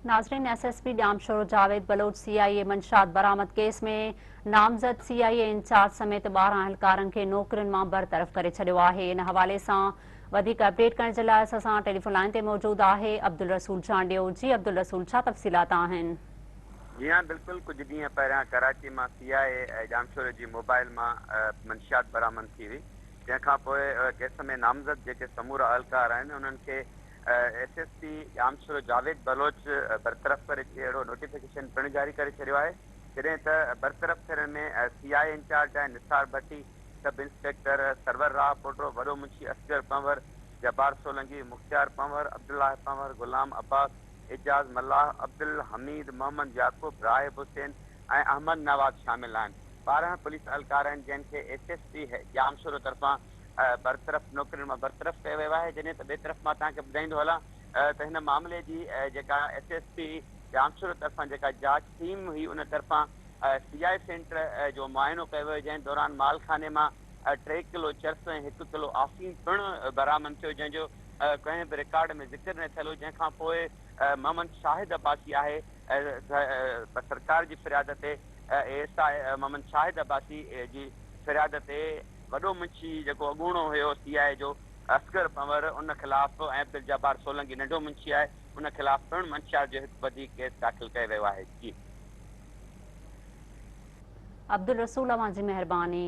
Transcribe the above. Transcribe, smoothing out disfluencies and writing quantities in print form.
ناظرين S S P Jamshoro Javed Baloch C I A منشيات برآمد ڪيس ۾ نامزد سي آء اي انچارج سميت 12 اهلڪارن کي نوڪرين مان برطرف ڪري ڇڏيو آهي. ان حوالي سان وڌيڪ اپڊيٽ ڪرڻ جي لاء اسان سان ٽيليفون لائين تي موجود آهي عبدالرسول چانڊيو. جي عبدالرسول ڇا تفصيلات آهن؟ جي ها بلڪل ڪجهه ڏينهن پهريان ڪراچي مان سي آء اي ڄامشوري جي موبائل مان منشيات برآمد ٿي هئي جنهن کان پوء ڪيس ۾ نامزد جيڪي سمورا اهلڪار آهن انهن کي S S P Jamshoro Javed Baloch برطرف ڪري اهڙو نوٽيفڪيشن پڻ جاري ڪري ڇڏيو آهي جڏهن ته برطرف ٿيڻ ۾ سي آء اي انچارج آهن نثار ڀٽي، سب انسپيڪٽر سرور راهه پوٽو، وڏو منشي اصغر پنهور، جبار سولنگي، مختيار پنهور، عبدالله پنهور، غلام عباس، اعجاز ملاح، عبدالحميد، محمد يعقوب، راهب حسين ۽ احمد نواز شامل آهن. 12 پوليس اهلڪار آهن جنهن کي ايس ايس پي ڄامشورو طرفان برطرف نوڪرين مان برطرف ڪيو ويو آهي جڏهن ته ٻئي طرف مان توهان کي ٻڌائيندو هلان ته هن معاملي جي جيڪا ايس ايس پي ڄامشورو طرفان جيڪا جاچ ٽيم هئي ان طرفان سي I centre جو معائنو ڪيو ويو جنهن دوران مال خاني مان 3 ڪلو چرس ۽ 1 ڪلو آفيم پڻ برآمد ٿيو جنهن جو ڪنهن به رڪارڊ ۾ ذڪر نه ٿيل هو جنهن کان پوء محمد شاهد عباسي آهي سرڪار جي فرياد تي A S I Muhammad Shahid Abbasi جي فرياد تي وڏو منشي جيڪو اڳوڻو هيو سي آء اي جو اصغر پنور ان خلاف ۽ عبدالجبار سولنگي ننڍو منشي آهي ان خلاف پڻ منشيات جو هڪ وڌيڪ ڪيس داخل ڪيو ويو آهي. جي. عبدالرسول اوهان جي مهرباني.